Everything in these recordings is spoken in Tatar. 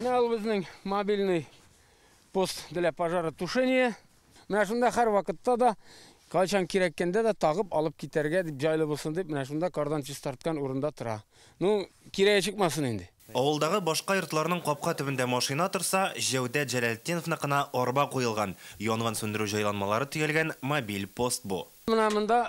Менә ул безнең мобильный пост для пожаротушения. Менә шунда һәрвакытта да, кайчан кирәккәндә дә тагып алып китәргә дип җайлы булсын дип, менә шунда кардан чистарткан урында тора. Ну, кирәге чыкмасын инде. Авылдагы башка йортларның капка төбендә машина торса, Җәүдәт Җәләлетдиновныкына арба куелган. Янгын сүндерү җайланмалары төялгән мобиль пост бу. Менә монда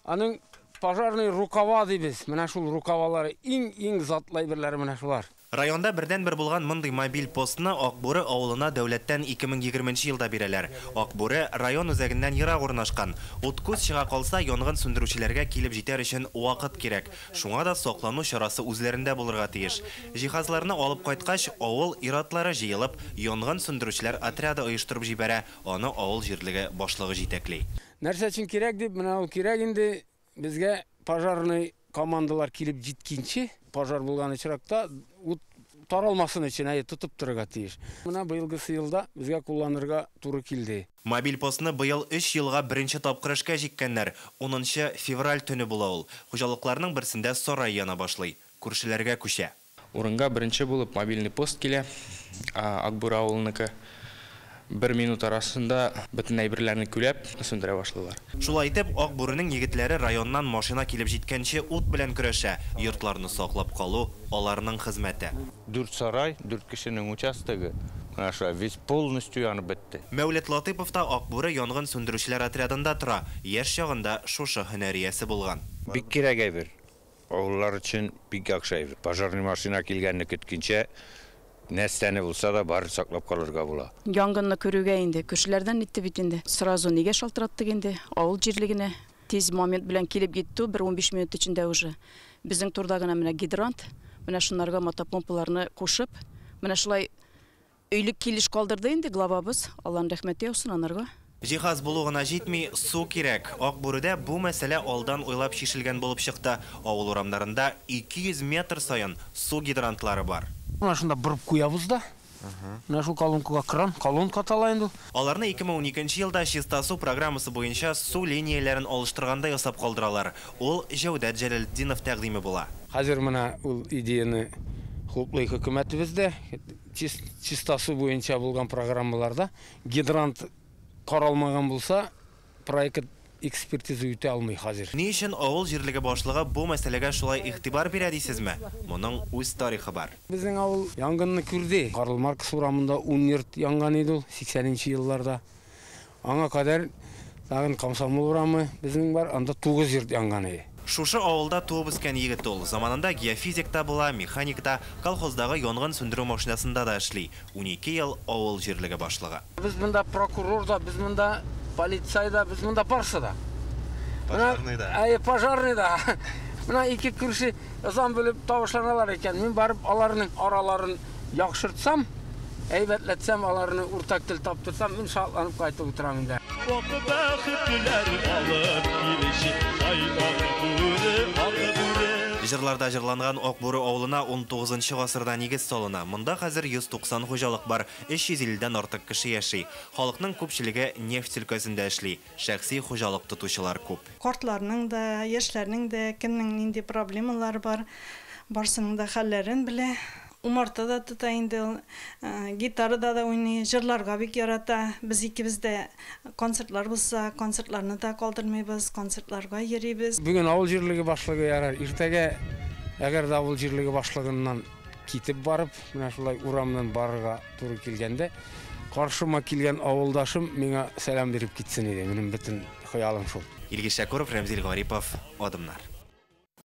аның пожарный рукава дибез. Менә шул рукавалары иң-иң затлы әйберләре менә шулар. Районда бердәнбер булган мондый мобиль постны Акбүре авылына дәүләттән 2020 нче елда бирәләр. Акбүре район үзәгеннән ерак урнашкан. Ут-күз чыга калса, янгын сүндерүчеләргә килеп җитәр өчен вакыт кирәк. Шуңа да саклану чарасы үзләрендә булырга тиеш. Җиһазларны алып кайткач, авыл ир-атлары җыелып, янгын сүндерүчеләр отряды оештырып җибәрә, аны авыл җирлеге башлыгы җитәкли. Нәрсә өчен кирәк дип, менә ул кирәк инде безгә пожарный командалар килеп җиткинче, пожар булган очракта ут таралмасын өчен, әйе, тотып торырга тиеш. Менә быелгысы елда безгә кулланырга туры килде. Мобиль постны быел өч елга беренче тапкыр эшкә җиккәннәр. Унынчы февраль төне була ул. Хуҗалыкларның берсендә сарай яна башлый. Күршеләргә күчә. Урынга беренче булып мобильный пост килә, Акбүре авылыныкы. Бер минут арасында бөтен әйберләрне күләп, сүндерә башлыйлар. Шулай итеп, Акбүренең егетләре районнан машина килеп җиткәнче ут белән көрәшә. Йортларны саклап калу, аларның хезмәте. Дүрт сарай, дүрт кешенең участогы, менә шулай весь полностью янып бетте. Мәүлет Латыйпов та Акбүре янгын сүндерүчеләр отрядында тора. Яшь чагында шушы һөнәр иясе булган. Бик кирәк әйбер. Авыллар өчен бик яхшы әйбер. Пожарный машина килгәнне көткәнчә, нәрсәне булса да барын саклап калырга була. Янгынны күрүгә инде күршеләрдән нитте бит инде. Сразу нигә шалтыраттык инде, авыл җирлегенә. Тиз момент белән килеп гиттү, бер 15 минут эчендә уже. Безнең турда гына менә гидрант, менә шуннарга мотопомпаларны кушып, менә шулай өйлек килеш калдырды инде главабыз. Алланың рәхмәте яусын анарга. Җиһаз булу гына җитми, су кирәк. Акбүредә бу мәсьәлә алдан уйлап чишелгән булып чыкты. Авыл урамнарында 200 метр саен су гидрантлары бар. Менә шунда борып куябыз да. Менә шул колонкага кран, колонка атала инде ул. Аларны 2012 нче елда Чиста су программасы буенча су линияләрен алыштырганда ясап калдыралар. Ул Җәүдәт Җәләлетдинов тәкъдиме була. Хәзер менә ул идеяне хуплый хөкүмәтебез дә. Чиста су буенча булган программаларда гидрант каралмаган булса, проект экспертиза үтә алмый хәзер. Ни өчен авыл җирлеге башлыгы бу мәсьәләгә шулай игътибар бирә дисезме? Моның үз тарихы бар. Безнең авыл янгынны күрде. Карл Маркс урамында ун йорт янган иде ул 80 нче елларда. Аңа кадәр тагын Комсомол урамы безнең бар, анда 9 йорт янган иде. Шушы авылда туып үскән егет ул. Заманында геофизик та була, механик та, колхоздагы янгын сүндерү машинасында да эшли. Унике ел авыл җирлеге башлыгы. Без монда прокурор да, без монда полицай да, без монда барсы да. Пожарный да. Әйе, пожарный да. Менә ике күрше ызан бүлеп тавышланалар икән. Мин барып аларның араларын яхшыртсам, әйбәтләтсәм, аларны уртак тел таптырсам, мин шатланып кайтып утырам инде. Ак бәхетләр алып килүче, ай ак бүре, ак бүре. Җырларда җырланган Акбүре авылына унтугызынчы гасырда нигез салына. Монда хәзер 190 хуҗалык бар, 350 дән артык кеше яши. Халыкның күпчелеге нефть өлкәсендә эшли, шәхси хуҗалык тотучылар күп. Картларның да, яшьләрнең дә, кемнең нинди проблемалары бар, барсының да хәлләрен белә. Умарта да тота инде ул, гитарада да уйный, җырларга бик ярата. Без икебез дә концертлар булса, концертларны да калдырмыйбыз, концертларга йөрибез. Бүген авыл җирлеге башлыгы ярар, иртәгә, әгәр дә авыл җирлеге башлыгыннан китеп барып, менә шулай урамнан барырга туры килгәндә, каршыма килгән авылдашым миңа сәлам биреп китсен иде. Минем бөтен хыялым шул. Илгиз Шәкүров, Рәмзил Гарипов, Адымнар.